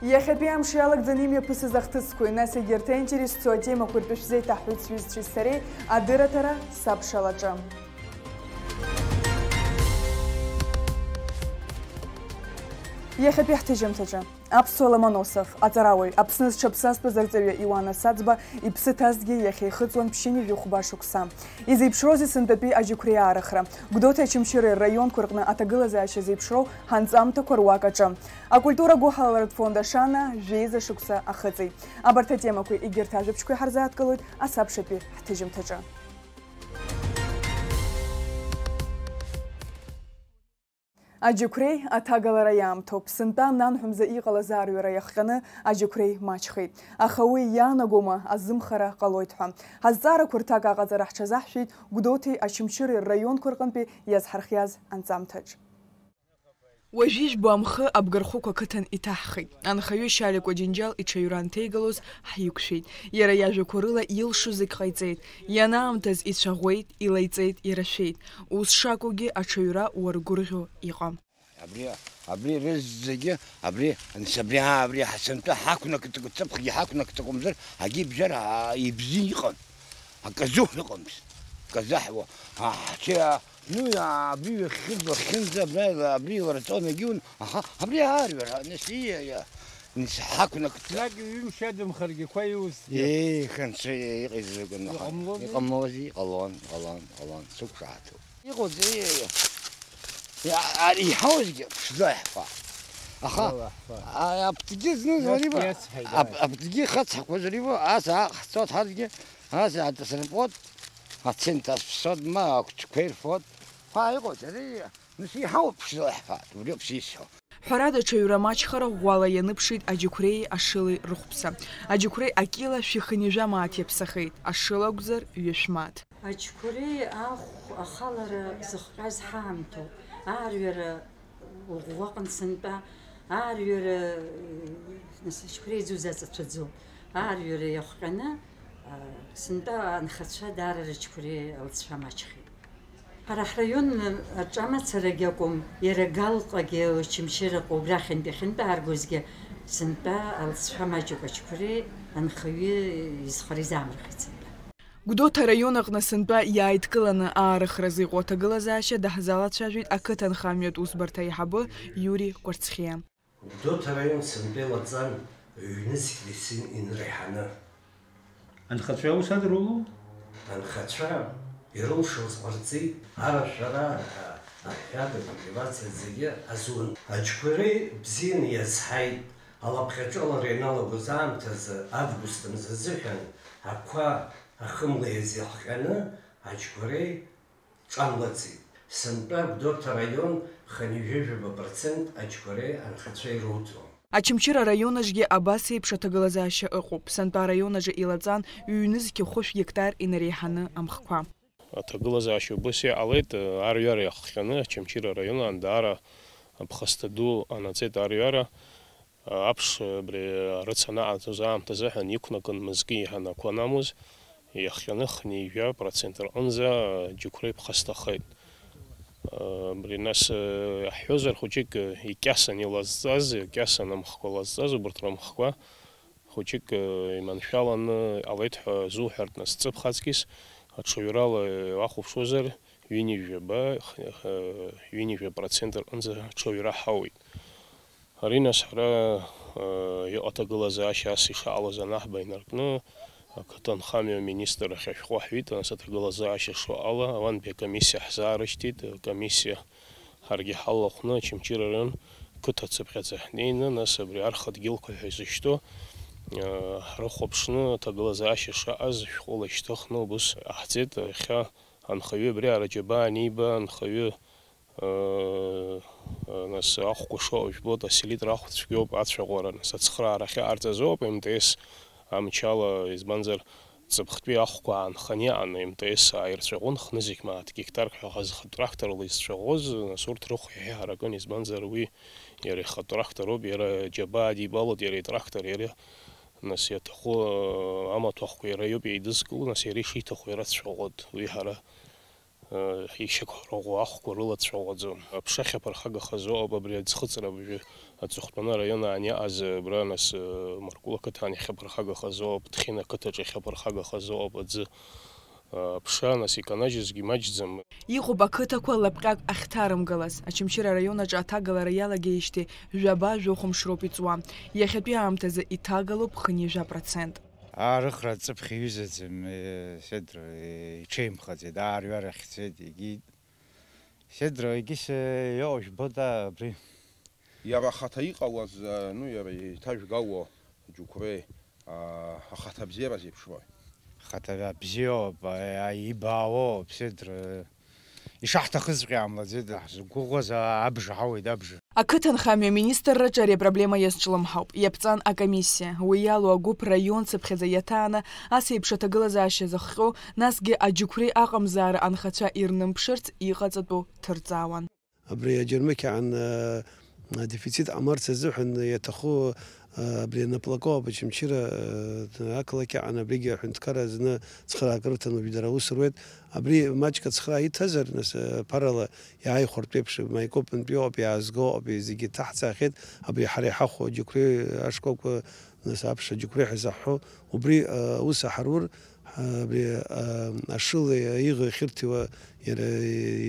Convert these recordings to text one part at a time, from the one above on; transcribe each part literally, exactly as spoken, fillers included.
Иахьатәи амш иалагӡаны имҩаԥысыз ахҭысқәеи, нас егьырҭ аинтересцәоу атемақәеи ртәы шәзеиҭаҳҳәоит сҩызцәеи сареи адырраҭара сабшалаҿы. Иахьатәи ҳҭыжьымҭаҿы. Аԥсуа Ломоносов, аҵарауаҩ, Аԥсны зҽаԥсазтәыз арҵаҩы Иуана Саӡба иԥсы ҭазҭгьы иахьа ихыҵуан ԥшьынҩажәи хәба шықәса. Изеиԥшроузеи сынтәатәи аџьықәреи аарыхра? Гәдоуҭеи Очамчыреи рраионқәа рҟны аҭагылазаашьа зеиԥшроу ҳанҵамҭақәа руак аҿы. Акультура гәыҳалалратә фонд Ашана жәеиза шықәса ахыҵит. Абарҭ атемақәеи егьырҭ ажәабжьқәеи ҳарзааҭгылоит асабшатәи ҳҭыжьымҭаҿы. Аџьықәреи аҭагалара иаамҭоуп. Сынтәа нанҳәа мза иҟалаз арҩара иахҟьаны аџьықәреи маҷхеит. Аха уи иаанагома азымхара ҟалоит ҳәа? Ҳазҵаарақәа рҭак аҟаҵара ҳҽазаҳшәеит Гәдоуҭеи Очамчыреи рраионқәа рҟынтәи иазҳархиаз анҵамҭаҿ. Уажәы ижәбо амхы Абгархәықә ақыҭан иҭаҳхит. Анхаҩы Шьаликәа Џьынџьал иҽаҩра анҭеигалоз ҳиқәшәеит. Иара иажәақәа рыла илшо зегь ҟаиҵеит. Ианаамҭаз ицәаӷәеит, илаиҵеит, ирашәеит. Ус шакәугьы аҽаҩра уаргәырӷьо иҟам. Абри, абри рызегьы, абри, анс-, абри, аа, абри ҳа-, сынтәа ҳақәнакыҵакәа, ҵыԥхгьы ҳақәнакыҵакәымзар, агьи бжьара, аа, ибзиан иҟан. Аказы ыҟамызт. Казаҳуа. Аҳ-, ҳча-, ну, абри ҩахьхьынтә, уахьхьынӡа, абра, абри ларҵон агьиун, аха, абри аарҩара, нас, иа, иа, нас ҳақәнакт-. Ҽнак ҩымш иадымхаргьы, қәа иусҭгьы. Еи, ханцәа, иҟаизакәын, аха. Иҟамлози? Иҟамлози, иҟалон, иҟалон, иҟалон, сықәшаҳаҭуп. Иҟоузеи, иа, иа. Иа, ари иҳауазгьы ԥшӡа иаҳфа. Аха, Аллаҳ, ҳфа. А, аԥҭгьы зны Нас зарива, иацҳаит, аб-, ааи. Аԥҭгьы хацҳақәа зарива, ас ааҟаҳҵоит ҳаргьы, ас аҵасырпот, ацент асԥсот, ма акәтқәа ирфот. Ҳәа иҟоуҵари, нас иҳауп ԥшӡа иаҳфа, убриоуп сисҳәо. Ҳәарада, аҽаҩра маҷхара ӷәӷәала ианыԥшит аџьықәреи ашылеи рыхәԥса. Аџьықәреи акила шәи хынҩажәа мааҭ иаԥсахеит, ашыла акәзар, ҩышә мааҭ. Аџьқәреи ахә ахалара зыхҟьаз ҳаамҭоуп. Аарҩара ӷәӷәаҟан сынтәа, аарҩара, нас, аџьқәреи аӡәы узаҵацәаӡом. Аарҩара иахҟьаны, а, сынтәа анхацәа даара рыџьқәреи алҵшәа маҷхеит. Ҳара ҳраион аҿы амацарагьы акәым, иара Галҟагьы, Очамчыраҟа, убрахьынтә иахьынтәааргозгьы сынтәа алҵшәа маҷуп аџьқәреи анхаҩы изхара изаамырхеит сынтәа. Гәдоуҭа араион аҟны сынтәа иааидкыланы аарыхразы иҟоу аҭагылазаашьа даҳзалацәажәеит ақыҭанхамҩатә усбарҭа аиҳабы Иури Кәарцхиа. Гәдоуҭа араион сынтәа илаҵан ҩнызқь десен инреиҳаны. Анхацәа аус адырулоу? Анхацәа ирылшоз ҟарҵеит, арашәара, аҳәада, культивациа зегьы азун. Аџьқәреи бзианы иазҳаит, алаԥхьаҿалара ианалагоз аамҭазы, август мза азыҳәан, ақәа ахымла иазыхҟьаны, аџьқәреи ҿамлаӡеит. Сынтәа Гәдоуҭа араион хынҩажәижәаба процент аџьқәреи анхацәеи руҭон. Очамчыра араион аҿгьы абас еиԥш аҭагылазаашьа ыҟоуп. Сынтәа араион аҿы илаҵан ҩнызқь хәышә гектар инареиҳаны амхқәа. Аҭагылазаашьа убас иҟалеит, арҩара иахҟьаны Очамчыра араион аан даара аԥхасҭа ду анаҵеит арҩара. Аԥш абри арыц анаҟарҵоз аамҭазыҳәан иқәнакын мызкы иҳанақәа анамуз, иахҟьаны хынҩажәа процент рҟынӡа џьықәреи ԥхасҭахеит. Абри нас, иаҳҳәозар, хәыҷык икьасан илазҵаз, икьасан амхқәа лазҵаз, убарҭ рымхқәа хәыҷык иманшәаланы иҟалеит ҳәа зуҳәартә нас ҵыԥх аҵкьыс аҽаҩрала уахәаԥшуазар, ҩынҩажәаба, х-, х-, ҩынҩажәа процент рҟынӡа аҽаҩра ҳауеит. Ари нас ҳара, э, иҟоу аҭагылазаашьа ас ишаҟалаз анаҳба инаркны, ақыҭанхамҩа аминистр ахь ашәҟәы ҳҩит, нас аҭагылазаашьа шыҟала, ауантәи акомиссиа ҳзаарышьҭит, акомиссиа ҳаргьы ҳалахәны Очамчыра араион қыҭа цыԥхьаӡа ҳнеины, нас абри арха дгьылқәа ҳәа изышьҭоу, э, ҳрыхәаԥшны аҭагылазаашьа шаҟаз шәҟәыла ишьҭыхны убыс ҟаҳҵеит, иахьа анхаҩы абри араџьабаа аниба, анхаҩы Нас ахәқәа шыҟоу жәбоит, аселитра ахә цәгьоуп, ацәаӷәара, нас ацхыраара ахьыҟарҵаз ауп М Т С амчала, избанзар, ҵыԥхтәи ахәқәа аанханы иҟан, М Т С ааирцәаӷәон, хнызқь мааҭ гектарк ҳәа ҳазхатә тракторла изцәаӷәоз, нас урҭ рыхә иаҳа иҳаракын, избанзар, уи иара ихатә трактор ауп, иара џьабаа дибалоит, иара итрактор, иара, нас иаҭаху амаҭәахәқәа иара иоуп еидызкыло, нас иара ишиҭаху иара дцәаӷәоит, уи ҳара Ишьақәырӷәӷәо ахәқәа рылацәаӷәаӡом. Аԥша хьаԥархагахазоуп абри аӡхыҵра абжьы. Аҵыхәтәаны араион аан иаҟаз абра, нас, Маркул ақыҭан ихьаԥархагахазоуп, Ҭхьына ақыҭаҿ ихьаԥархагахазоуп аӡы. Аԥша, нас, иканажьызгьы маҷӡам. Иҟоуп ақыҭақәа лапҟьак ахьҭарымгалаз. Очамчыра араион аҿы аҭагалара иалагеижьҭеи жәаба-жәохә мшроуп иҵуа. Иахьатәи аамҭазы иҭагалоуп хынҩажәа процент. Арыхра аҵыԥхьа иҩызаӡам, э, Сидра, э, иҽеимхаӡеит, аарҩарахь цеит, егьит. Сидра, егьыс, э, иоуа жәбода абри? Иара ахаҭа иҟалаз, э, ну, иара иҭажәгало Џьықәреи, а, ахаҭа абзиара зеиԥшрои? Ахаҭа бзиоуп, а, ибаауоуп, Сидра. Ишаҳҭахызҵәҟьа иаамлаӡеит, ҳзықәгәыӷуаз абжа ҳауеит, абжа. Ақыҭанхамҩа аминистрраҿы ари апроблема иазҿлымҳауп. Иаԥҵан акомиссиа. Уи иалоу агәыԥ раион цыԥхьаӡа иаҭааны, ас еиԥш аҭагылазаашьа зыхҟьо, насгьы аџьықәреи аҟамзаара анхацәа ирнымԥшырц иҟаҵатәу ҭырҵаауан. Абри аџьармыкьаан, э, адефицит ҟамларц азыҳәан иаҭаху, э, абри анаплакоуп Очамчыра, э, ақалақь аҟан абригьы аҳәынҭқарра зны цхыраагара рҭан уажәы дара аус руеит. Абри маҷк ацхыраа иҭазар, нас, э, ԥарала иааихәартә еиԥш, Маикопынтәиоуп, иаазгоуп, зегьы ҭаҳҵаахьеит, абри ҳара иҳахәо аџьықәреи ашкәакәа, нас аԥша аџьықәреи ҳәа изаҳҳәо, убри, э, аус аҳарур, Абри, а, ашыла иӷа ихьырҭиуа, иара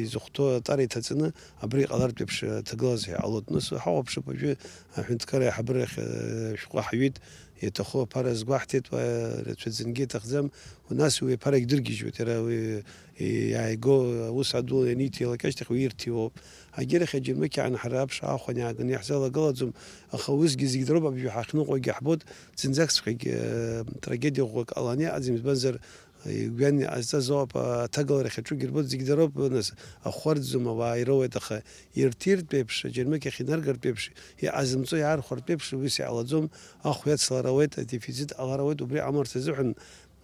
изыхәҭоу аҵара иҭаҵаны, абри иҟалартә еиԥш, а, ҭагылазаашьа ҟалоит. Нас ҳахәаԥшып уажәы аҳәынҭқарра аиҳабыра ахь, а, ашәҟәы ҳаҩит, иаҭаху аԥара азгәаҳҭеит, уа рацәаӡангьы иаҭахӡам, нас уи аԥарагь дыргьежьуеит, иара уи иааиго аус адула ианиҭилак ашьҭахь уи ирҭиуоуп. Егьырахь аџьармыкьаан ҳара аԥш аахәан иааганы иаҳзалагылаӡом, аха усгьы зегь дроуп абжьы ҳахьныҟәогьы ҳбоит, зынӡакҵәҟьагь, э, трагедиа ӷәӷәак ҟаланы иҟаӡам, избанзар, э, игәҩан иҟазҵаз ауп, аҭагалара ахьаҿугьы рбоит, зегь дроуп, нас, ахәы арӡӡом, ауаа ироуеит, аха ирҭиртә еиԥш, аџьармыкьахь инаргартә еиԥш, иҟазымҵо иаархәартә еиԥш, ус иҟалаӡом, ахә иацлар ауеит, адефицит ҟалар ауеит, убри ҟамларц азыҳәан,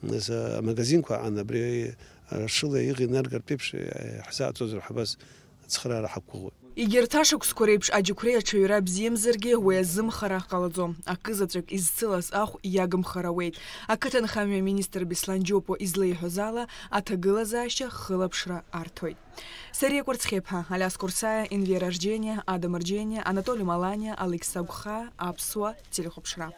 нас, амагазинқәа аан, абри, ашыла иӷа инаргартә еиԥш, э, ҳзааҵозар ҳабас. Ацхыраара ҳақәгәыӷуеит. Егьырҭ ашықәсқәа реиԥш аџьықәреи аҽаҩра бзиамзаргьы уи азымхара ҟалаӡом. Акызаҵәык изцылаз ахә иагымхар ауеит. Ақыҭанхамҩа аминистр Беслан Џьопуа излеиҳәоз ала, аҭагылазаашьа хылаԥшра арҭоит. Сариа Кәарцхьеиԥҳа, Алиас Курсаиа, Инвера Рџьениа, Адам Рџьениа, Анатоли Маланиа, Алекса Гәхаа, Аԥсуа телехәаԥшра.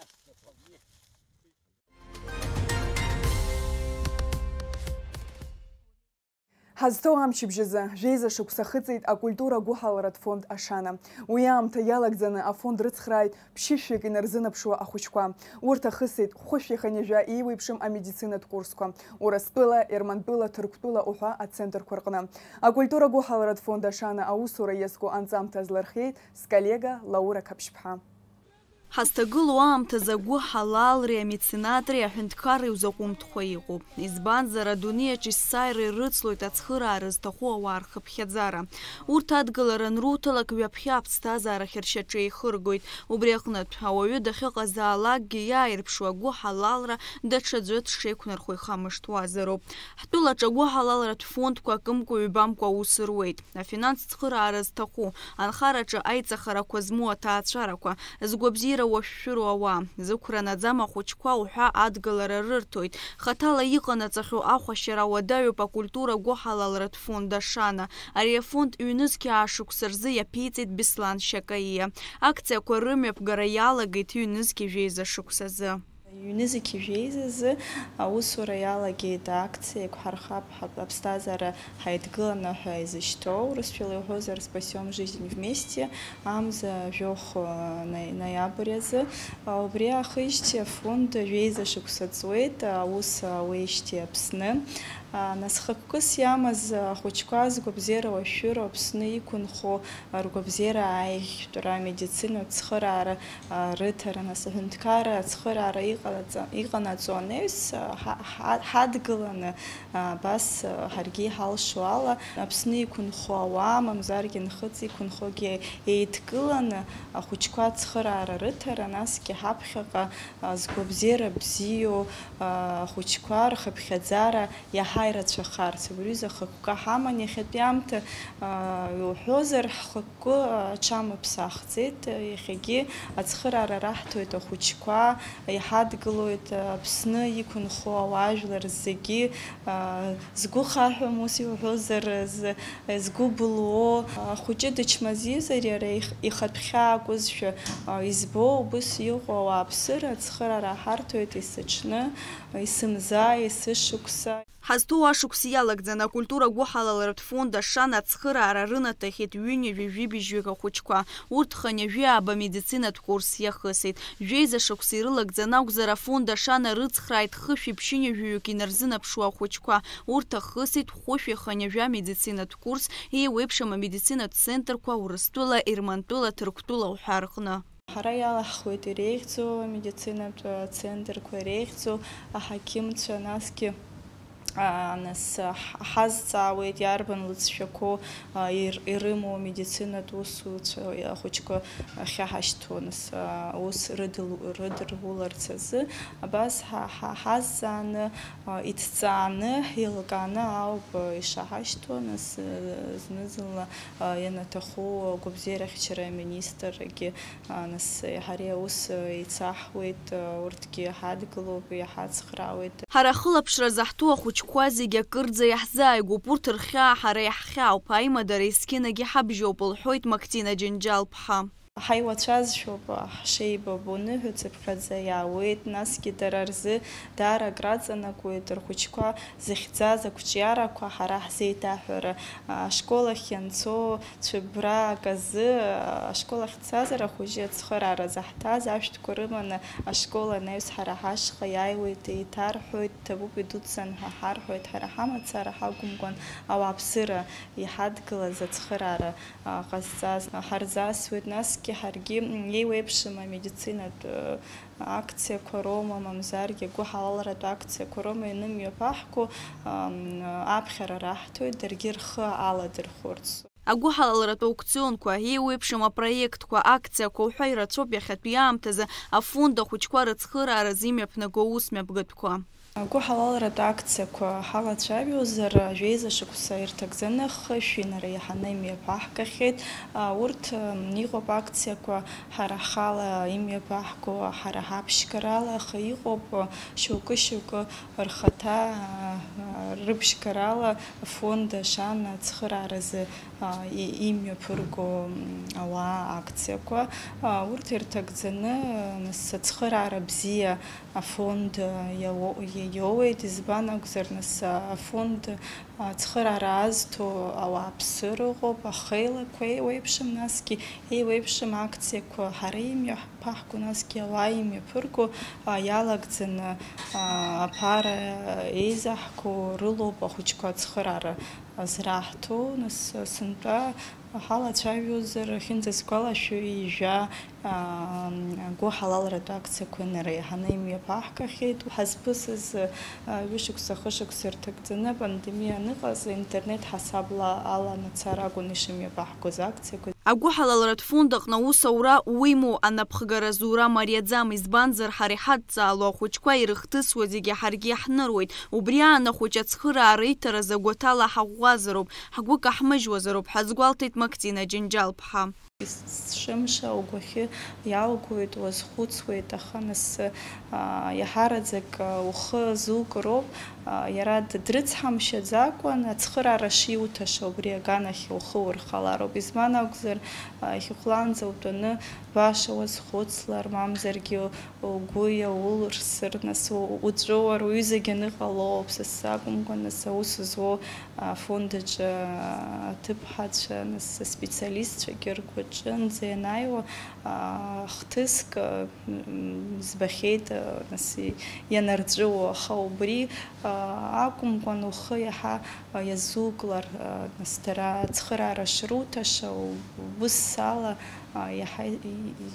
Ҳазҭоу амчыбжьазы, жәеиза шықәса ахыҵит акультура гәыҳаларатә фонд Ашана. Уи аамҭа иалагӡаны афонд рыцхрааит ԥшьышәҩык инарзынаԥшуа ахәыҷқәа. Урҭ ахысит хәышәи хынҩажәа еиуеиԥшым амедицинатә курсқәа Урыстәыла, Ермантәыла, Ҭырқәтәыла уҳәа ацентрқәа рҟны. Акультура гәыҳаларатә фонд Ашана аусура иазку анҵамҭа азлырхиеит сколлега Лаура Қаԥшьԥҳа. Ҳазҭагылоу аамҭазы агәыҳалалреи амеценатреи аҳәынҭқарреи узаҟәымҭхо иҟоуп. Избанзар, адунеи аҿы есааира ирыцлоит ацхыраара зҭаху ауаа рхыԥхьаӡара. Урҭ адгылара анруҭалак, ҩаԥхьа аԥсҭазаарахь ршьаҿа еихыргоит. Убри аҟнытә, ауаҩы дахьыҟазаалакгьы иааирԥшуа агәыҳалалра даҽаӡәы дшеиқәнархо ихамышҭуазароуп. Ҳтәылаҿы агәыҳалалратә фондқәа акымкәа-ҩбамкәа аус руеит. Афинанстә цхыраара зҭаху, анхараҿы аиҵахарақәа змоу аҭаацәарақәа, згәабзиара уашәшәыроу ауаа, зықәра наӡам ахәыҷқәа уҳәа адгылара рырҭоит. Хаҭала иҟанаҵахьоу ахәашьара уадаҩуп акультура гәыҳалалратә фонд Ашана. Ари афонд ҩнызқь аа шықәса рзы иаԥиҵеит Беслан Шьакаиа. Акциақәа рымҩаԥгара иалагеит ҩнызқь жәеиза шықәсазы. Ҩнызқь жәеизазы аусура иалагеит акциа «Еиқәҳархап ҳа-, аԥсҭазаара ҳаидгыланы» ҳәа изышьҭоу, урысшәала иуҳәозар, «Спасём жизнь вместе», амза жәохә, а, нои-, ноиабр азы. А, убри аахижьҭеи афонд жәеиза шықәса ҵуеит, аус ауеижьҭеи Аԥсны. А, нас хықәкыс иамаз ахәыҷқәа згәабзиара уашәшәыроу Аԥсны иқәынхо ргәабзиара аиӷьтәра, амедицинатә цхыраара, а, рыҭара, нас аҳәынҭқарра ацхыраара иҟанаҵа-, иҟанаҵо анаҩс, а, ҳа-, ҳа-, ҳадгыланы, а, абас, а, ҳаргьы иҳалшо ала, Аԥсны иқәынхо ауаа, мамзаргьы нхыҵ иқәынхогьы еидкыланы, ахәыҷқәа ацхыраара рыҭара, насгьы ҳаԥхьаҟа, а, згәабзиара бзиоу, а, ахәыҷқәа рхыԥхьаӡара иаҳа Ҳаирацәахарц, убри аҩыза ахықәкы ҳаман, иахьатәи аамҭа, аа, иуҳәозар, ҳхықәкы аҽамыԥсахӡеит, иахьагьы ацхыраара раҳҭоит ахәыҷқәа, иҳадгылоит Аԥсны иқәынхо ауаажәлар зегьы, аа, згәы хаҳәым, ус иуҳәозар, з-, згәы былуо, ахәыҷы дычмазаҩызар, иара их-, ихатә хьаа акәызшәа, аа, избо, убыс иҟоу ауааԥсыра ацхыраара ҳарҭоит есыҽны, есымза, есышықәса. Ҳазҭоу ашықәс иалагӡаны акультура гәыҳалалратә фонд Ашана ацхыраара рынаҭахьеит ҩынҩажәи жәибжьҩык ахәыҷқәа. Урҭ хынҩажәи ааба медицинатә курс иахысит. Жәеиза шықәса ирылагӡаны акәзар, афонд Ашана рыцхрааит хышәи ԥшьынҩажәаҩык инарзынаԥшуа ахәыҷқәа. Урҭ ахысит хәышәи хынҩажәа медицинатә курс, еиуеиԥшым амедицинатә центрқәа Урыстәыла, Ермантәыла, Ҭырқәтәыла уҳәа рҟны. Ҳара иалаҳхуеит иреиӷьӡоу амедицинатә центрқәа, иреиӷьӡоу аҳақьымцәа, насгьы, аа, нас, ҳ-, ҳазҵаауеит, иарбан лыҵшәақәоу, аа, ир-, ирымоу амедицинатә усуцәа, ахәыҷқәа ахьаҳашьҭуа, нас, аа, ус рыдыл-, рыдыруларц азы. Абас ҳа-, ҳа-, ҳазҵааны, аа, иҭҵааны, еилкааны ауп, аа, ишаҳашьҭуа, нас, аа, зны-зынла, аа, ианаҭаху агәабзиарахьчара аминистргьы, аа, нас, ҳара ари аус еицаҳуеит, аа, урҭгьы ҳадгылоуп, иҳацхраауеит. Ҳара ахылаԥшра заҳҭо ахәыҷқәа зегьы акырӡа иаҳзааигәоуп, урҭ рхьаа ҳара иаҳхьаауп, аимадара есқьынагь иҳабжьоуп, лҳәоит Мактина Џьынџьал-ԥҳа. Ҳаиуацәазшәоуп ҳшеибабо, ныҳәацыԥхьаӡа иаауеит, насгьы дара рзы даара акраҵанакуеит, рхәыҷқәа зыхьӡаз ақәҿиарақәа ҳара ҳзеиҭаҳәара, ашкол ахь ианцо цәыббрак азы, ашкол ахь дцазар, ахәыҷы ацхыраара заҳҭаз ашәҭқәа рыманы ашкол анаҩс ҳара ҳашҟа иааиуеит, еиҭарҳәоит, ҭабуп идуӡӡан ҳәа ҳарҳәоит, ҳара ҳамацара ҳакәымкәан, ауааԥсыра иҳадгылаз ацхыраара, а, ҟазҵаз ҳарзасуеит, насгьы ҳаргьы, м, еиуеиԥшым амедицинатә, э, акциақәа роума, мамзаргьы агәыҳалалратә акциақәа роума ианымҩаԥаҳго, ам, аԥхьара раҳҭоит, даргьы рхы аладырхәырц. Агәыҳалалратә аукционқәа, еиуеиԥшым апроектқәа, акциақәа уҳәа ирацәоуп иахьатәи аамҭазы афонд ахәыҷқәа рыцхырааразы имҩаԥнаго аусмҩаԥгатәқәа. Агәыҳалалратә акциақәа ҳалацәажәозар, жәеиза шықәса ирҭагӡаны хышә инара иаҳаны имҩаԥаҳгахьеит. А, урҭ, м, иҟоуп акциақәа ҳара ҳхала имҩаԥаҳго, ҳара ҳаԥшьгарала, аха иҟоуп, а, шьоукы-шьоукы рхаҭа, а, рыԥшьгарала афонд Ашана ацхырааразы, а, и-, имҩаԥырго, м, ауаа акциақәа. А, урҭ ирҭагӡаны, а, нас ацхыраара бзиа афонд, а, иао-, иа-, иоуеит, избан акәзар, нас, а, афонд, а, ацхыраара азҭо ауааԥсыра ыҟоуп, ахеилақәа еиуеиԥшым, насгьы еиуеиԥшым акциақәа ҳара имҩаԥаҳго, насгьы ауаа имҩаԥырго, а, иалагӡаны, а, аԥара еизаҳго рылоуп ахәыҷқәа ацхыраара зраҳҭо, нас, сынтәа ҳалацәажәозар, ахьынӡасгәалашәо, ҩажәа, аа, агәыҳалалратә акциақәа инара иаҳаны имҩаԥаҳгахьеит. Ҳазԥысыз, аа, ҩышықәса, хышықәса ирҭагӡаны, апандемиа аныҟаз, интернет ҳасабла ала мацара акәын ишымҩаԥаҳгоз акциақәа. Агәыҳалалратә фонд аҟны аус аура уимоу анапхгара зура мариаӡам, избанзар, ҳара иҳадҵаало ахәыҷқәа ирыхҭысуа зегьы ҳаргьы иаҳныруеит. Убри аан ахәыҷы ацхыраара иҭараз агәаҭала ҳаӷәӷәазароуп, ҳгәы каҳмыжьуазароуп, ҳазгәалҭеит Мактина Џьынџьал-ԥҳа. Есымша угәахьы иалгоит, уазхәыцуеит, аха нас, аа, иаҳараӡак, аа, ухы зукыроуп, аа, иара д-, дрыцҳамшьаӡакәан ацхыраара шиуҭаша убри аганахь ухы урхалароуп. Избан акәзар, аа, иахьахәлаанӡа утәаны баша уазхәыцлар, мамзаргьы угәы иаулырсыр, нас у-, уҵәыуар, уҩызагьы аныҟалоуп, са сакәымкәа, нас аус зуоу афонд аҿы аҭыԥҳацәа, нас аспециалистцәагьы ргәаҿынӡа ианааиуа, а, хҭыск, м, збахьеит, а, нас и-, ианарҵәыуо, аха убри, а, акәымкәан, ухы иаҳа, а, иазуклар, а, нас дара ацхыраара шруҭаша, убыс ала, а, иаҳа и-,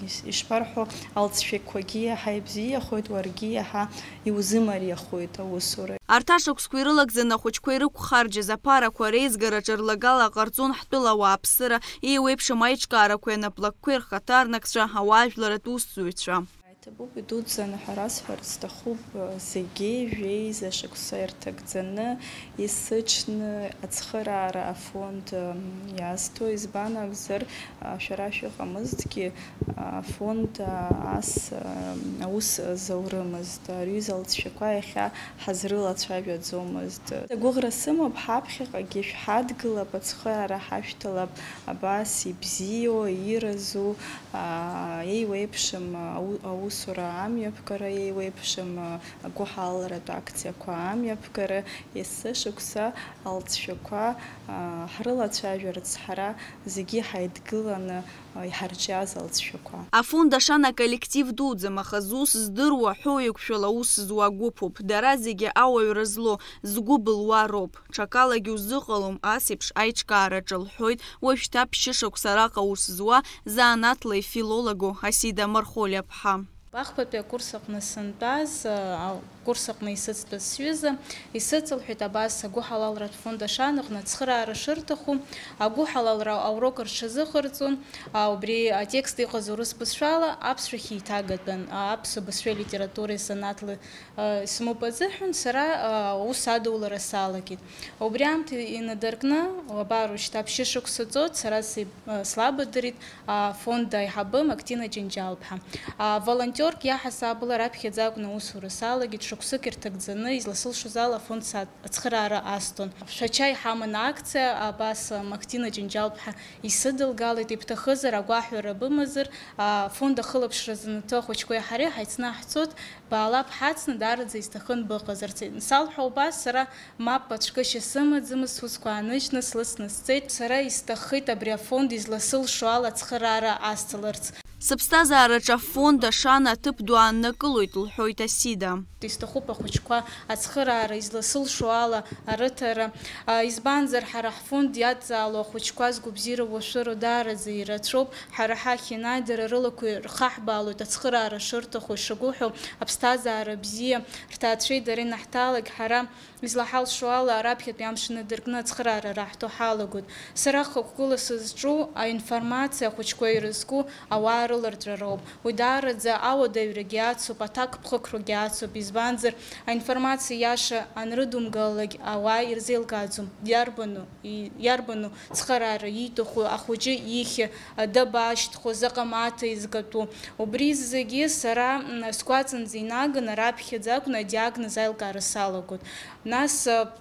и-, ишԥарҳәо, алҵшәақәагьы иаҳа ибзиахоит, уаргьы иаҳа иузымариахоит аусура. Арҭ ашықәсқәа ирылагӡаны ахәыҷқәа ирықәхарџьыз аԥарақәа реизгараҿы рлагала ҟарҵон ҳтәыла ауааԥсыра, еиуеиԥшым аиҿкаарақәеи анаплакқәеи рхаҭарнакцәа, ауаажәларратә усзуҩцәа. Ҭабуп, идуӡӡаны ҳәа расҳәарц сҭахуп, зегьы жәеиза шықәса ирҭагӡаны, есыҽны ацхыраара афонд, м, иазҭо, избан акәзар, а, шәара шәыҟамызҭгьы, а, афонд, а, ас, а, аус заурымызт. Рҩыза лҵшәақәа иахьа ҳазрылацәажәаӡомызт. Агәыӷра сымоуп, ҳаԥхьаҟагьы шәҳадгылап, ацхыраара ҳашәҭалап, абас ибзиоу, иразу, аа, еиуеиԥшым ау-, аусура амҩаԥгара, еиуеиԥшым, а, агәыҳалалратә акциақәа амҩаԥгара, есышықәса алҵшәақәа, аа, ҳрылацәажәарц ҳара зегьы ҳаидгыланы, а, иҳарҿиаз алҵшәақәа. Афонд Ашана коллектив дуӡӡам, аха зус здыруа, ҳәоуеиқәшәала аус зуа гәыԥуп. Дара зегьы ауаҩра злоу, згәы былуа роуп. Ҽакалагьы узыҟалом ас еиԥш аиҿкаараҿы, лҳәоит уажәшьҭа ԥшьышықәса араҟа аус зуа, заанаҭлеи филологу Асида Мархолиа-ԥҳа. Ахԥатәи акурс аҟны сынтәаз, а, акурс аҟны исыцтәыз сҩыза, исыцылҳәеит абас агәыҳалалратә фонд Ашана аҟны ацхыраара шырҭаху, агәыҳалалра аурок рҽазыҟарҵон, а, убри атекст иҟаз урыс бызшәала аԥсшәахь еиҭагатәын, а, аԥсуа бызшәеи литературеи санаҭла, а, исымоуп азыҳәан, сара, а, аус адулара салагеит. Убри аамҭа инадыркны, абар уажәшьҭа ԥшьышықәса ҵуеит, сара си-, а, слабадырит, афонд аиҳабы Мактина Ҷанҷал-ԥҳа. Аволонтиорк иаҳасабала раԥхьаӡа акәны аусура салагеит, шықәсык ирҭагӡаны, изласылшоз ала афонд са-, ацхыраара асҭон. Шәача иҳаман акциа, абас Мактина Ҷанҷал-ԥҳа исыдылгалеит, ибҭахызар, агәаҳәара бымазар, афонд ахылаԥшра занаҭы ахәыҷқәеи ҳареи ҳаицнаҳҵоит, баала бҳацны, даараӡа исҭахын быҟазарц. Салҳәо убас, сара мап ацәкышьа сымаӡамызт, сусқәа ааныжьны слыцны сцеит. Сара исҭаххеит абри афонд изласылшо ала ацхыраара асҭаларц. Сыԥсҭазаараҿы афонд Ашана аҭыԥ ду ааннакылоит, лҳәоит Асида. Исҭахуп ахәыҷқәа ацхыраара изласылшо ала арыҭара. А, избанзар, ҳара ҳфонд иадҵаало ахәыҷқәа згәабзиара уашәыроу даараӡа ирацәоуп. Ҳара ҳахь ианааи, дара рылақәа ирхаҳбаалоит ацхыраара шырҭаху, ишагәыҳәо, аԥсҭазаара бзиа, рҭаацәеи дареи наҳҭалак, ҳара излаҳалшо ала, раԥхьатәи амш инадыркны ацхыраара раҳҭо ҳалагоит. Сара хықәкыла сызҿу аинформациа ахәыҷқәа ирызку ауаа рыларҵәара ауп. Уи даараӡа ауадаҩрагьы ацуп, аҭакԥхықәрагьы ацуп, избанзар, аинформациа иаша анрыдумгалалак ауаа ирзеилкааӡом, иарбану, и-, иарбану цхыраара ииҭаху, ахәыҷы ихьы, а, дабашьҭхо, заҟа мааҭ изгатәу. Убри зегьы сара, м, сгәаҵанӡа инаганы, раԥхьаӡа акәны адиагноз аилкаара салагоит. Нас, а,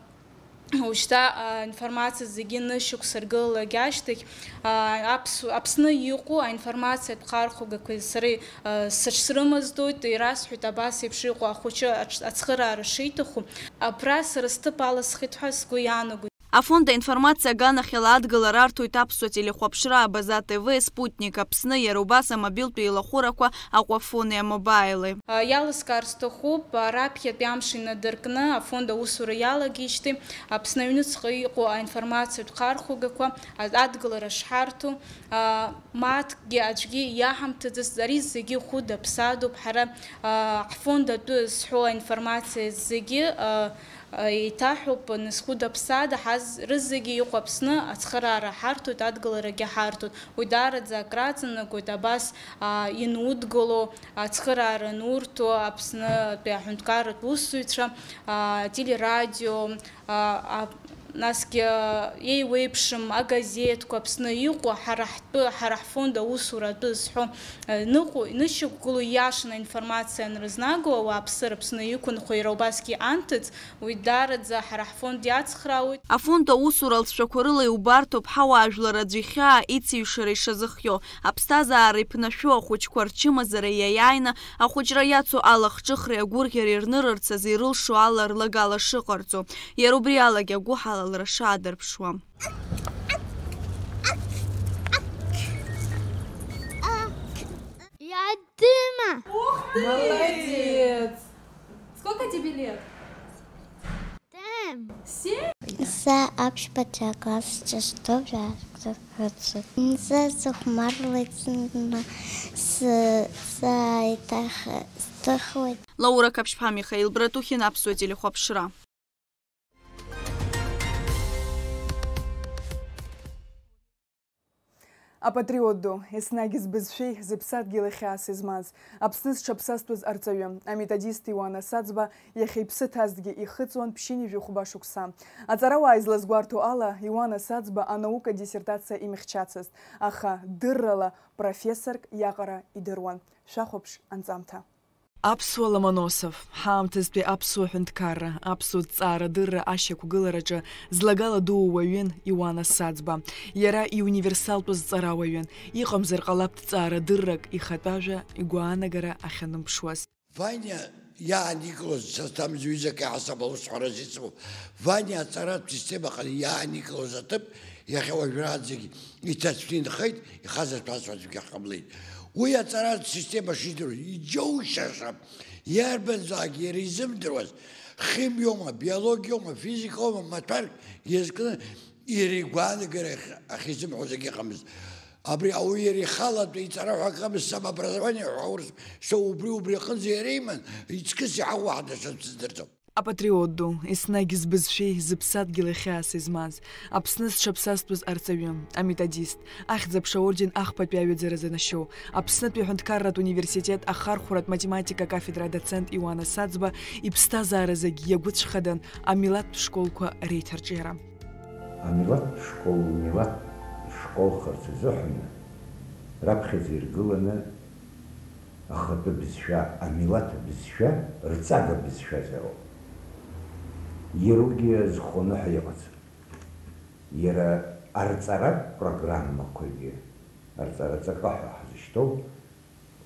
Ушьҭа аинформациа зегьы нышықәсыргылалак ашьҭахь, а, Аԥсу-, Аԥсны иҟоу аинформациатә хархәагақәеи сареи, а, сыҽсрымаздоит, ирасҳәоит абас еиԥш иҟоу ахәыҷы аҽ-, ацхыраара шиҭаху. Абра сара сҭыԥ алысхит ҳәа сгәы иаанагоит. Афонд аинформациа аганахьала адгылара арҭоит аԥсуа телехәаԥшра Абаза Т В, Спутник Аԥсны, иара убас амобилтә еилахәырақәа Аҟәафони амобаили. А, иалыскаар сҭахуп, а, раԥхьатәи амш инадыркны афонд аусура иалагеижьҭеи Аԥсны аҩныҵҟа иҟоу аинформациатә хархәагақәа, а, адгылара шҳарҭо, а, мааҭкгьы аӡәгьы иаҳамҭаӡацт, ари зегьы хәыда-ԥсадоуп, ҳара, а, ҳфонд атәы зҳәо аинформациа зегьы, а, еиҭаҳәоуп, нас хәыда-ԥсада ҳаз-, рызегьы иҟоу Аԥсны ацхыраара ҳарҭоит, адгыларагьы ҳарҭоит. Уи даараӡа акраҵанакуеит, абас, а, инудгыло, ацхыраара анурҭо Аԥснытәи аҳәынҭқарратә усзуҩцәа, а, телерадио, а, а, насгьы, а, еиуеиԥшым агазеҭқәа Аԥсны иҟоу, ҳара ҳтәы, ҳара ҳфонд аусура атәы зҳәо, а, ныҟәо, инышьақәгылоу ииашаны аинформациа анрызнаго, ауааԥсыра Аԥсны иқәынхо иара убасгьы анҭыҵ, Уи даараӡа ҳара ҳфонд иацхраауеит. Афонд аусура алҵшәақәа рыла иубарҭоуп ҳауаажәлар аӡә ихьаа ицеиҩшара ишазыхиоу, аԥсҭазаара иԥнашәо, ахәыҷқәа рчымазара иаиааины ахәыҷра иацу алахҿыхреи агәырӷьареи рнырырц азы ирылшо ала рлагала шыҟарҵо, иара убри алагьы агәыҳалалра шаадырԥшуа. Иадыма! Ух ты! Молодец! Сколько тебе лет? Семь. Семь? Сэ аԥшьбатәи акласс ҿышҭоу жәаф-, сэ сыхәмарлеит, сны, сы-, сааиҭах-, сҭыхуеит. Лаура Қаԥшьԥҳа, Михаил Братухин, Аԥсуа телехәаԥшра. Апатриот ду, еснагь збызшәеи зыԥсадгьыли хьаас измаз, Аԥсны зҽаԥсазтәыз арҵаҩы, аметодист Иуана Саӡба иахьа иԥсы ҭазҭгьы ихыҵуан ԥшьынҩажәи хәба шықәса. Аҵарауаа излазгәарҭо ала, Иуана Саӡба анаука диссертациа имхьчацызт, аха дыррала профессорк иаҟара идыруан. Шәахәаԥш анҵамҭа. Аԥсуа Ломоносов, ҳаамҭазтәи аԥсуа ҳәынҭқарра, аԥсуа ҭҵаарадырра ашьақәгылараҿы злагала дуу уаҩын Иуана Саӡба. Иара иуниверсалтәыз ҵарауаҩын, иҟамзар ҟалап ҭҵаарадыррак ихатә ажәа, игәаанагара ахьанымԥшуаз. Ваниа иааникылоз, са сҭамыз ҩызак иаҳасаб аусҳәараз исымоуп. Ваниа аҵаратә системаҟны иааникылоз аҭыԥ иахьа уажәраанӡагьы иҭацәны инхеит, ихазырҭәазшәа аӡәгьы ҟамлеит. Уи аҵаратә система шидыруаз, иџьоушьаша, иарбанзаалак иара изымдыруаз, химиоума, биологиоума, физикоума, маҭәарк иазкны иара игәаанагара ахь-, ахьизымҳәоз акгьы ыҟамызт. Абри ауаҩы иара ихалатәы иҵара ҳәа акы ыҟамызт, самообразование ҳәа аурыс, so убри, убри аҟынӡа иара иман, иҵкыс иҳауа ҳа даҽаӡә сыздырӡом. Апатриот ду, еснагь збызшәеи зыԥсадгьыли хьаас измаз, Аԥсны зҽаԥсазтәыз арҵаҩы, аметодист, Ахьӡ-аԥша орден ахԥатәи аҩаӡара занашьоу, Аԥснытәи аҳәынҭқарратә университет ахархәратә математика акафедра адоцент Иуана Саӡба иԥсҭазаара зегь иагәыцәхадан амилаҭтә школқәа реиҭарҿиара. Амилаҭтә школ милаҭ школхарц азыҳәан раԥхьаӡа иргыланы ахатәы бызшәа, амилаҭ бызшәа, рҵага бызшәазароуп. Иаругьы азхәаны ҳәа иҟаӡам. Иара арҵаратә программақәагьы, арҵараҵакы ҳәа ҳзышьҭоу,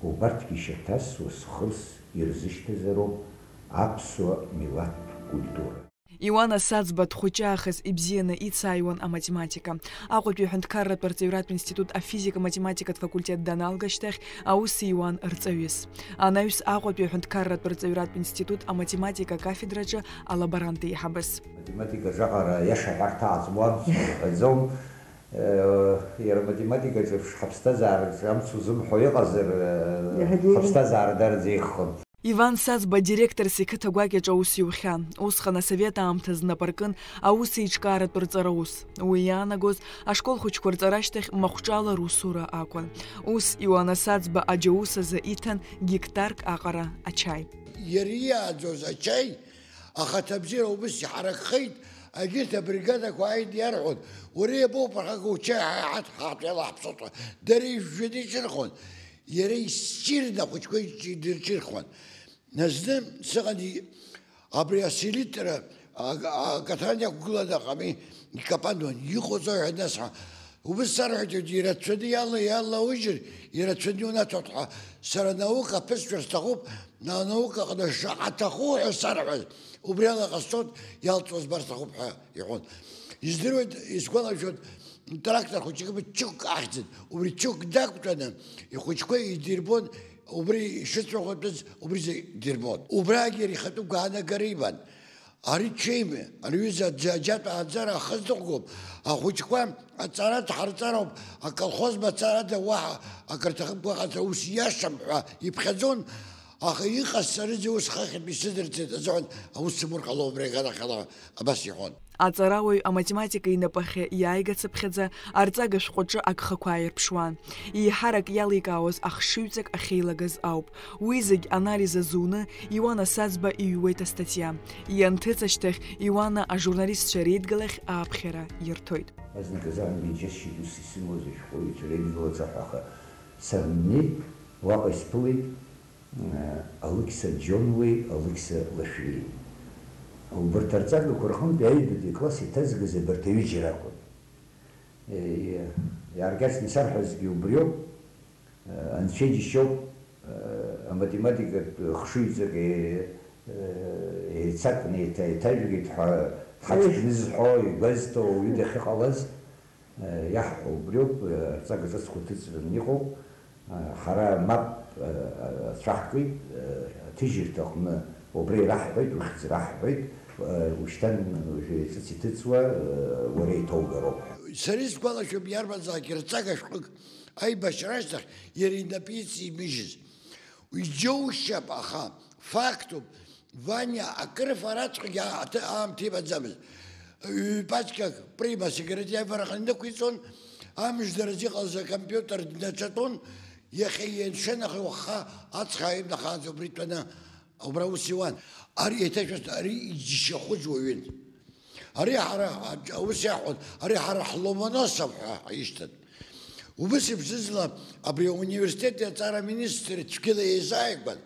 убарҭгьы шьаҭасуа схырс ирзышьҭазароуп аԥсуа милаҭтә культура. Иуана Саӡба дхәыҷаахыс ибзианы ицааиуан аматематика. Аҟәатәи аҳәынҭқарратә арҵаҩратә институт афизика-математикатә факультет даналга ашьҭахь аус иуан рҵаҩыс. Анаҩс Аҟәатәи аҳәынҭқарратә арҵаҩратә институт аматематика акафедраҿы алаборант еиҳабыс. Аматематикаҿы аҟара иаша аҳәарҭа ааҵуам, сҳәаӡом. Э, иара аматематикаҿы ԥш-, ҳаԥсҭазаараҿы амц узымҳәо иҟазар, э, Иаҳагьы ҳаԥсҭазаара дараӡа еиӷьхон. Иван Саӡба директорс иқыҭа гәакьаҿ аус иухьан. Усҟан асовет аамҭазы нап аркын аус еиҿкааратә рҵараус. Уи иаанагоз, ашкол хәыҷқәа рҵара ашьҭахь махәҿала русура акәын. Ус, Иуана Саӡба аџьаус азы иҭан гектарк аҟара ачаи. Иара иааӡоз ачаи ахаҭабзиара убыс иҳаракхеит, егьырҭ абригадақәа ааины иарҳәон, уара иабоуԥырхагоу учаи ҳаиҳаҭ ҳаҳтәала ҳаԥсоуҵәҟьа, дара ижәжәаны иҿырхуан. Иара иссирны ахәыҷқәа ирҽырхуан. Назны сыҟан и-, абри аселитра, а-, а-, акаҭран иақәгыланы аҟами икапануан, иҟоуҵои ҳәа днасҳәа. Убыс сарҳәеит, ирацәаны иала-, иалаужьыр, ирацәаны иунаҭоит ҳәа. Сара анаука аԥысшәа сҭахуп, анаука аҟны шаҟа аҭаху ҳәа сарҳәаз, убри ала ҟасҵоит, иалҵуа збар сҭахуп ҳәа иҳәон. Издыруеит, исгәалашәоит, трактор хәыҷык чук ахьӡын, убри чук дақәтәаны, ихәыҷқәа идирбон, убри ишыцәаӷәатәыз, убри зегь дирбон. Убрагьы иара ихатәы гәаанагара иман. Ари ҽеим, ари ҩыза аӡы-, аџьатә ааӡара ахы здыхәгоуп, ахәыҷқәа аҵара дҳарҵароуп, аколхоз мацарада уаҳа акыр ҭахымкәа аҟаҵара ус иашам ҳәа иԥхьаӡон, аха иҟасҵарызеи ус хыхьынтә исыдырҵеит азыҳәан аус сымур ҟалом абри аганахьала абас иҳәон. Аҵарауаҩ аматематика инапахьы иааигацыԥхьаӡа арҵага шәҟәаҿы агхақәа ааирԥшуан. Еиҳарак иаликаауаз ахшыҩҵак ахьеилагаз ауп. Уи зегь анализ азуны, Иуана Саӡба иҩуеит астатиа. Ианҭыҵ ашьҭахь, Иуана ажурналистцәа реидгылахь ааԥхьара ирҭоит. Азнык азыҳәангьы иџьасшьеит ус исымоз ашәҟәыҩҩцәа реидгылаҿы ҳәа, аха саннеи, уаҟа исԥылеит, э, Алықьса Џьонуеи Алықьса Лашәриеи. Убарҭ арҵагақәа рҟынтә аҩбатәи акласс иҭазгаз абарҭ аҩыџьа ракәын. Э, иааркьаҿны исарҳәазгьы убриоуп. Анцәа иџьшьоуп, аматематикатә хшыҩҵак е-, еицакны еиҭа-, еиҭажәгеит ҳәа ҳаҵкны зҳәо, игәазҭо ауаҩы дахьыҟалаз, иаҳҳәо убриоуп, арҵага ҿыцқәа ҭыҵраны иҟоуп. Ҳара мап ацәаҳкит, аҭыжьырҭаҟны убра ираҳҳәеит, ухьӡ раҳҳәеит, ушьҭан уажәы ҿыц иҭыҵуа уара иҭоугароуп ҳәа. Сара исгәалашәом иарбанзаалак рҵага шәҟәык. Аибашьра ашьҭахь иара инапы ицимыжьыз. Иџьоушьап, аха фактуп, Ваниа акрыфараҵәҟьагьы аҭы-, аамҭа имаӡамызт. Ҩ-пачкак Прима асигарет иаҩбараҟны инықәиҵон, Амыждаразы иҟалаз акомпиутер днацәатәон, иахьа ианшәан, аха уаха ацха ааимнахаанӡа убри дтәаны убра аус иуан. Ари еиҭашәа, ари иџьшьахәыз уаҩын. Ари ҳара, аус иаҳҳәон, ари ҳара ҳломоносов ҳәа ҳишьҭан. Убыс ибзызла абри ауниверситет иаҵара аминистр цәгьала еизааигәан,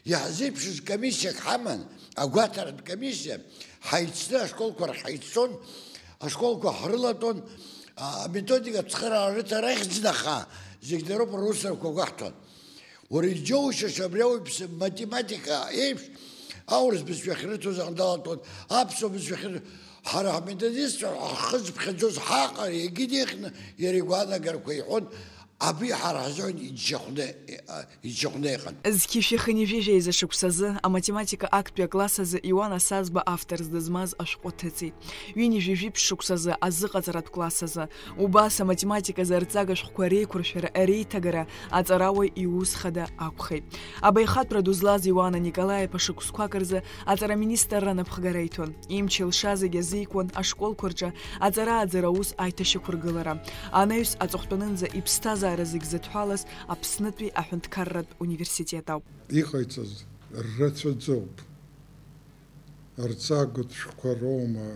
иаҳзеиԥшыз комиссиак ҳаман, агәаҭаратә комиссиа, ҳаицны ашколқәа рахь ҳаиццон, ашколқәа ҳрылатәон, а, аметодика ацхыраара рыҭара ахьӡын, аха зегь дароуп русурақәа гәаҳҭон. Уара иџьоушьаша абри ауаҩԥсы математика еиԥш аурыс бызшәа ахьрыҭоз аҟны далатәон, аԥсуа бызшәа ахьрыҭо. Ҳара ҳметодистцәа ҳхы зыԥхьаӡоз ҳаҟара егьи деиӷьны иара игәаанагарақәа иҳәон, абри ҳара ҳзыҳәан иџьшьахәны, иџьшьахәны иҟан. Зқьи шәи хынҩажәи жәеиза шықәсазы аматематика актәи акласс азы Иуан Асаӡба авторс дызмаз ашәҟәы ҭыҵит. Ҩынҩажәи жәиԥшь шықәсазы азыҟаҵаратә класс азы Убас аматематиказы арҵага шәҟәқәа реиқәыршәара, реиҭагара аҵарауаҩ иус хада акәхеит. Абаҩхатәра ду злаз Иуана Николаи-иԥа шықәсқәак рзы аҵараминистрра напхгара иҭон. Имч-илша зегь азикуан ашколқәа рҿы аҵара-ааӡара аус аиҭашьақәыргылара. Анаҩс аҵыхәтәанынӡа иԥсҭазаара зегь зыдҳәалаз Аԥснытәи аҳәынҭқарратә университет ауп. Иҟаиҵаз рацәаӡоуп. Арҵагатә шәҟәқәа роума,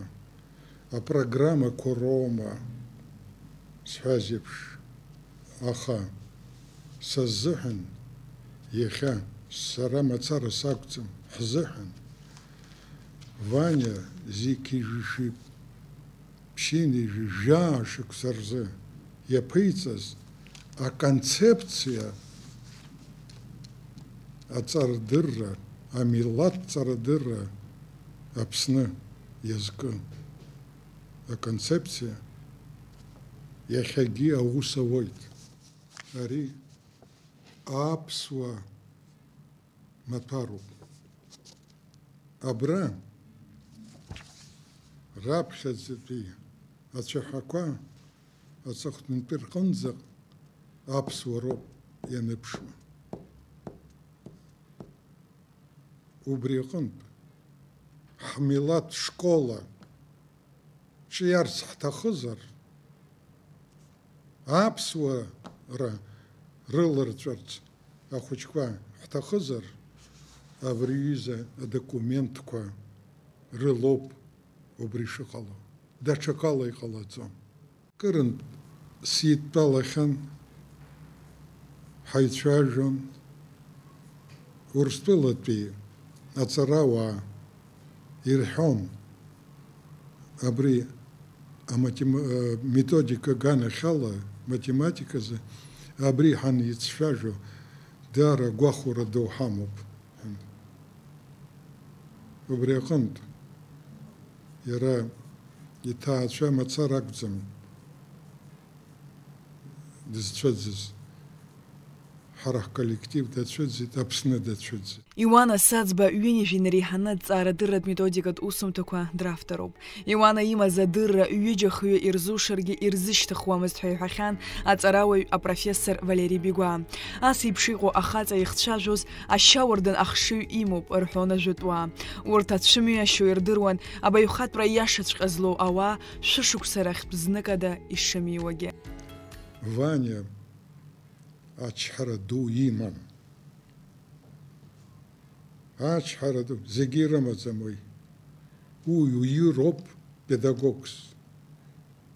апрограммақәа роума, сҳәаз еиԥш, аха са сзыҳәан иахьа, сара мацара сакәӡам, ҳзыҳәан, Ваниа зқьи жәшәи ԥшьынҩажәи жәаа шықәса рзы иаԥиҵаз аконцепциа, аҵарадырра, амилаҭ ҵарадырра Аԥсны иазкын аконцепциа иахьагьы аус ауеит. Ари аԥсуа маҭәароуп. Абра раԥхьаӡатәи ацәаҳәақәа аҵыхәтәантәи рҟынӡа аԥсуароуп ианыԥшуа. Убри аҟынтә, ҳмилаҭ школа ҿиарц ҳҭахызар, аԥсуара рыларҵәарц ахәыҷқәа ҳҭахызар, абри аҩыза адокументқәа рылоуп убри шыҟало, даҽакала иҟалаӡом. Кырынтә сидтәалахьан, ҳаицәажәон. Урыстәылатәи аҵарауаа ирҳәон, абри аматема-, э, методика аганахьала математиказы абри ҳаницәажәо, даара гәахәара ду ҳамоуп. Убри аҟынтә, иара иҭаацәа мацара акәӡам дызцәыӡыз. Ҳара ҳколлектив дацәыӡит, Аԥсны дацәыӡит. Иуана Саӡба ҩынҩажәи инареиҳаны аҭҵаарадырратә методикатә усумҭақәа дравторуп. Иуана имаз адырра ҩыџьа-хҩы ирзушаргьы ирзышьҭыхуамызт ҳәа иҳәахьан аҵарауаҩ апрофессор Валери Бигәаа. Ас еиԥш иҟоу ахаҵа ихцәажәоз ашьауардын ахшыҩ имоуп, рҳәон ажәытәуаа. Урҭ ацәымҩа ашьоу ирдыруан абаҩхатәра иашаҵәҟьа злоу ауаа шәышықәса рахьтә зныкада ишымиуагьы. Ваниа ачҳара ду иман. Ачҳара ду зегьы ирымаӡам уи. Уи уироуп педагогс.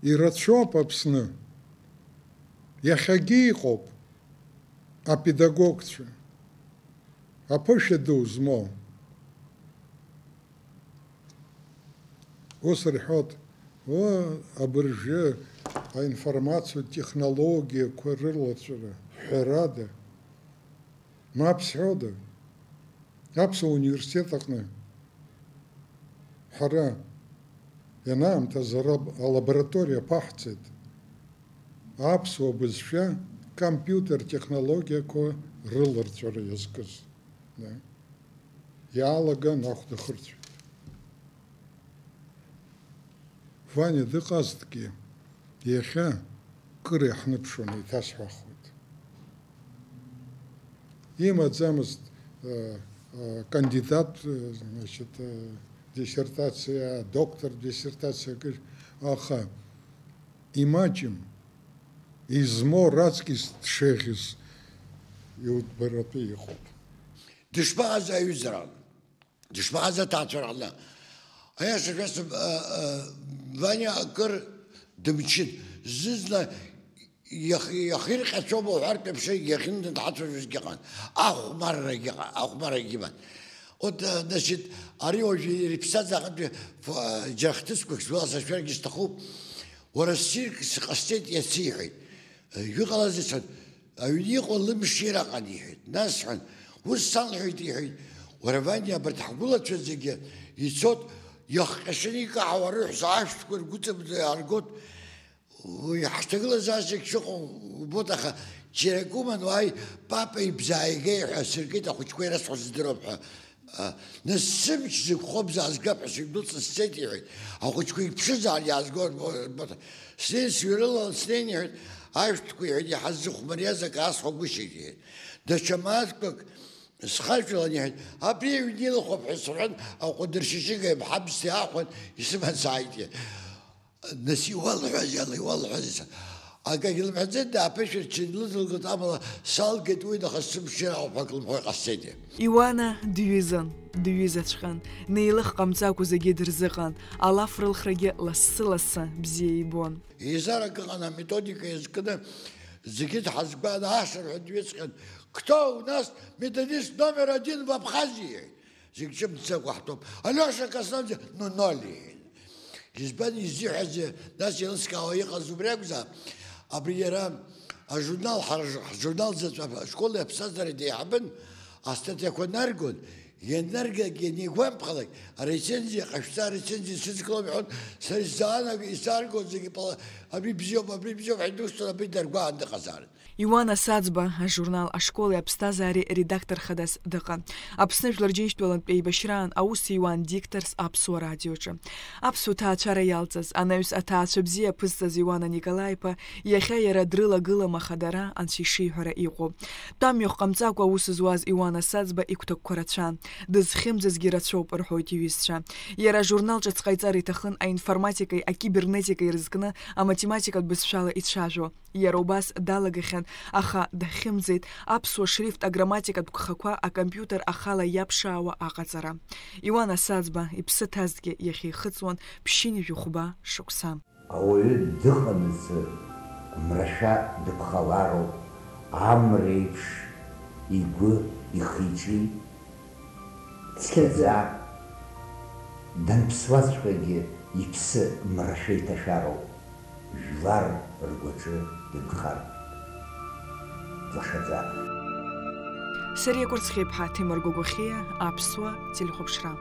Ирацәоуп Аԥсны. Иахьагьы иҟоуп апедагогцәа. Аԥышәа ду змоу. Ус рҳәоит, о, абыржәы аинформациатә технологиақәа рыларҵәара, ҳәарада, мап сҳәода, Аԥсуа университет аҟны ҳара ианаамҭаз алаб-, алабораториа ԥаҳҵеит, аԥсуа бызшәа компиутер технологиақәа рыларҵәара иазкыз. Да. Иаалаган ахәда хырцәеит. Ваниа дыҟазҭгьы, иахьа кыр иаҳныԥшуан, еиҭасҳәахуеит. Имаӡамызт, э, э, кандидат, э, значит, э, диссертациа, доктор диссертациа, акыр, аха имаҷым. Измоу раҵкыс дшеиӷьыз иудбаратәы иҟоуп. Дышԥаҟаз аҩызара? Дышԥаҟаз аҭаацәараҟны? Аиаша шәасҳәап, а, а, Ваниа акыр дымчын. Зны-зынла иах-, иахирҟьацәоума уҳәартә еиԥш, иахьынӡаҭацәажәозгьы ыҟан. Ахәмаррагьы ыҟан, ахәмаррагьы иман. Вот, а, значит, ари уажәы иара иԥсҭазаараҟынтәи ф-, а, џьара хҭысқәак сгәаласыршәаргьы сҭахуп. Уара ссирк сҟасҵеит иацы, иҳәеит. Иҟалазеи, сҳәан, аҩны иҟоу лымшира аҟан, иҳәеит. Нас, сҳәан, ус салҳәеит, иҳәеит, уара, Ваниа, абарҭ ҳгәылацәа зегьы ицот, иахҟьашаны икаҳауа рыҳәса ашәҭқәа ргәыҵаԥса иааргот. Уи ҳҭагылазаашьак шыҟоу убоит, аха џьара акы уман, уааи, папа ибзааигеи ҳәа сыркит, ахәыҷқәа ирасҳәо сыздыруам ҳәа. А, нас сымч зықәхо бзаазгап ҳәа сыҩдәылҵны сцеит, иҳәеит. Ахәыҷқәа иԥшызаалак иаазго рбо-, рбоит. Снеин сҩарылалан, снеин, иҳәеит, ашәҭқәа, иҳәеит, иаҳа зыхәмариаз акы аасхәагәышьеит, иҳәеит. Даҽа мааҭқәак схаршәалан, иҳәеит, абри аҩны илахәуп ҳәа сҳәан, аҟәадыршьышьыга иамҳабсҭа иаахәан, исыман сааит, иҳәеит. Нас иуалҳәазеи, ала, иуалҳәазеи, сан? Акагь лымҳәаӡеит, дааԥышәырччан лыдылгылт, амала салгеит уи, нахыс сымшира ауп ҳәа акы лымҳәо иҟасҵеит. Иуана дҩызан, дҩызаҵәҟьан, неилых ҟамҵакәа зегьы дырзыҟан, алаф рылхрагьы лассы-лассы бзиа ибон. Еизарак ыҟан аметодика иазкны, зегьы дҳазгәан, ашырҳәа дҩыҵҟьан, кто у нас методист номер один в Абхазии? Зегь ҿымҭӡакәа ҳтәоуп. Алиоша Касанӡа, ну, ноль, иҳәеит. Избан изиҳәазеи, нас еилыскаауа иҟаз убри акәзаап. Абри иара ажурнал, ҳара ж-, ҳжурнал заҵә ашколи аԥсҭазаареи деиҳабын, астатиақәа наргон, ианаргак, ианигәамԥхалак, арецензиа ҟашәҵа, арецензиа сыдкылом иҳәон, сара исзаанагоит, исаргон зегьы пала, абри бзиоуп, абри бзиоуп ҳәа идусҭон, абри даргәаан дыҟазаарын. Иуана Саӡба ажурнал Ашколи аԥсҭазаареи редактор хадас дыҟан. Аԥсны Жәлар Џьынџьтәылантә еибашьраан аус иуан дикторс Аԥсуа радиоҿы. Аԥсуа ҭаацәара иалҵыз, анаҩс аҭаацәа бзиа аԥызҵаз Иуана Николаи-иԥа иахьа иара дрылагылам, аха дара, анцәа ишиҳәара, иҟоуп. Тәамҩахә ҟамҵакәа аус зуаз Иуана Саӡба игәҭакқәа рацәан, дызхьымӡазгьы рацәоуп, рҳәоит иҩызцәа. Иара ажурнал ҿыц ҟаиҵар иҭахын аинформатикеи акибернетикеи рызкны аматематикатә бызшәала ицәажәо. Иара убас далагахьан, аха дахьымӡеит аԥсуа шрифт аграмматикатә гхақәа акомпиутер ахала иаԥшаауа аҟаҵара. Иуана Саӡба иԥсы ҭазҭгьы иахьихыҵуан ԥшьынҩажәи хәба шықәса. Ауаҩы дыҟанаҵы мрашәа дыԥхалароуп, амра еиԥш игәы ихы-иҿы цқьаӡа, данԥсуаҵәҟьагьы иԥсы мрашәа иҭашәароуп, жәлар ргәаҿы дынхартә, лашаӡа. Сариа Кәарцхиаԥҳа, Ҭемыр Гогәахьиа, Аԥсуа телехәаԥшра.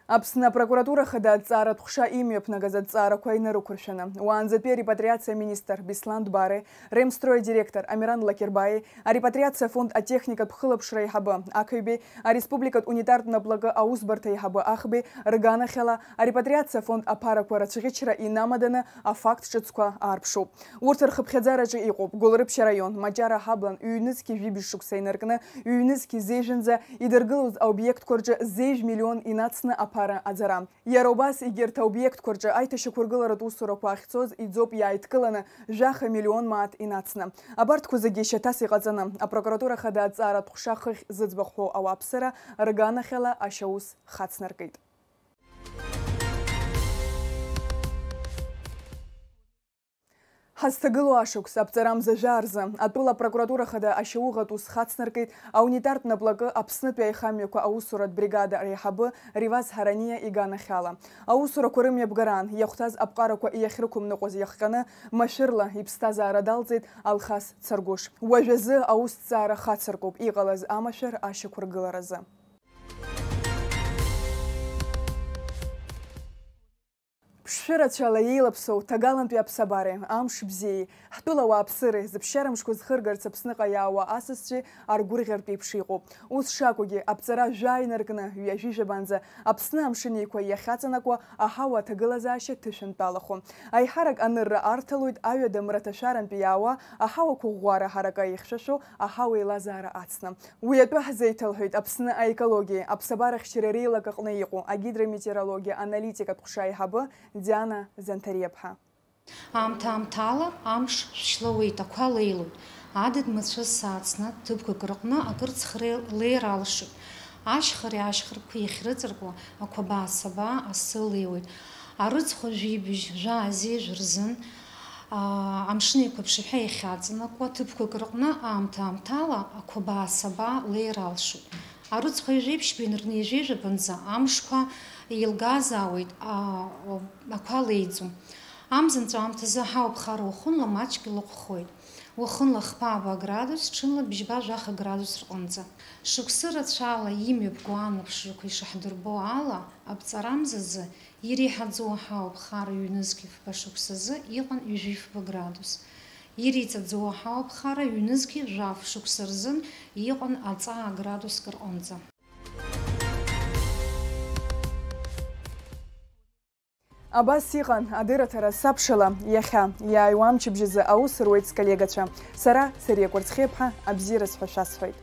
Аԥсны апрокуратура хада аҭҵааратә ҟәша имҩаԥнагаз аҭҵаарақәа инарықәыршәаны, уаанӡатәи арепатриациа аминистр Беслан Дбареи, Ремстрой адиректор Амиран Лакербаии, арепатриациа афонд атехникатә хылаԥшра аиҳабы Ақаҩбеи, ареспубликатә унитартә наплакы аусбарҭа аиҳабы Ахбеи рганахьала арепатриациа афонд аԥарақәа рацәӷьычра инамаданы афакт ҿыцқәа аарԥшуп. Урҭ рхыԥхьаӡараҿы иҟоуп Гәылрыԥшь араион, Маҷара аҳаблан, ҩнызқьи жәибжь шықәса инаркны, ҩнызқьи зежәанӡа идыргылоз аобиектқәа рҿы зежә миллион инацны аԥара аӡара. Иара убас, егьырҭ аобиектқәа рҿы аиҭашьақәыргыларатә усурақәа ахьцоз иӡоуп иааидкыланы жәаха миллион мааҭ инацны. Абарҭқәа зегьы шьаҭас иҟаҵаны, апрокуратура хада аҭҵааратә ҟәша хыхь зыӡбахә ҳәоу ауааԥсыра рганахьала ашьаус хацнаркит. Ҳазҭагылоу ашықәс, аԥҵарамза жәаа рзы, атәыла апрокуратура хада ашьауӷатә ус хацнаркит аунитартә наплакы Аԥснытәи аихамҩақәа аусуратә бригада реиҳабы Риваз Ҳараниа иганахьала. Аусурақәа рымҩаԥгараан иахәҭаз аԥҟарақәа иахьрықәымныҟәоз иахҟьаны, машәырла иԥсҭазаара далҵит Алхас Царгәыш. Уажәазы аусҭҵаара хацыркуп иҟалаз амашәыр ашьақәыргыларазы. Шәырацәала еилаԥсоу ҭагалантәи аԥсабареи, амш бзиеи, ҳтәыла ауааԥсыреи, зыԥсшьара мшқәа зхыргарц Аԥсныҟа иаауа асасцәеи аргәырӷьартә еиԥш иҟоуп. Ус шакәугьы, аԥҵара жәаа инаркны, ҩажәи жәабанӡа Аԥсны Амшын Еиқәа иахьаҵанакуа аҳауа аҭагылазаашьа ҭышәынтәалахо. Аиҳарак анырра арҭалоит аҩада мраҭашәарантәи иаауа аҳауа қәыӷәӷәара ҳаракы аихьшәашәо аҳауа еилазаара ацны. Уи атәы ҳзеиҭалҳәеит Аԥсны аекологиеи аԥсабарахьчареи реилак аҟны иҟоу агидрометеорологиа аналитикатә ҟәша аиҳабы Диана Занҭариаԥҳа. Аамҭа-аамҭала амш шәшьлауеит, ақәа леилоит. Адыд мацәыс саацны ҭыԥқәак рыҟны акыр ҵхра леир алшоит. Ашьхари ашьхарԥқәа иахьрыҵаркуа ақәабаа-сабаа асы леиуеит. Арыцхә жәибжь, жәаа-зежә рзын, аа, Амшын Еиқәа аԥшаҳәа иахьаҵанакуа ҭыԥқәак рыҟны аамҭа-аамҭала ақәабаа-сабаа леир алшоит. Арыцхә ҩажәеиԥшьба инаркны ҩажәи жәабанӡа амшқәа еилгазаауеит, аа, ақәа леиӡом. Амза нҵәамҭазы аҳауа ԥхара уахынла маҷк илыхәхоит. Уахынла хԥа-ааба градус, ҽынла бжьба-жәаха градус рҟынӡа. Шықәсы рацәала имҩаԥгоу анаԥшрақәа ишаҳдырбо ала, аԥҵарамзазы иреиҳаӡоу аҳауа ԥхара ҩнызқьи фба шықәсазы иҟан ҩажәи фба градус. Иреиҵаӡоу аҳауа ԥхара ҩнызқьи жәаф шықәса рзын иҟан аҵаа градуск рҟынӡа. Абас иҟан адырраҭара Сабшала иахьа. Иааиуа амчыбжьазы аус руеит сколлегацәа. Сара, Сариа Кәарцхиаԥҳа, абзиараз ҳәа шәасҳәоит.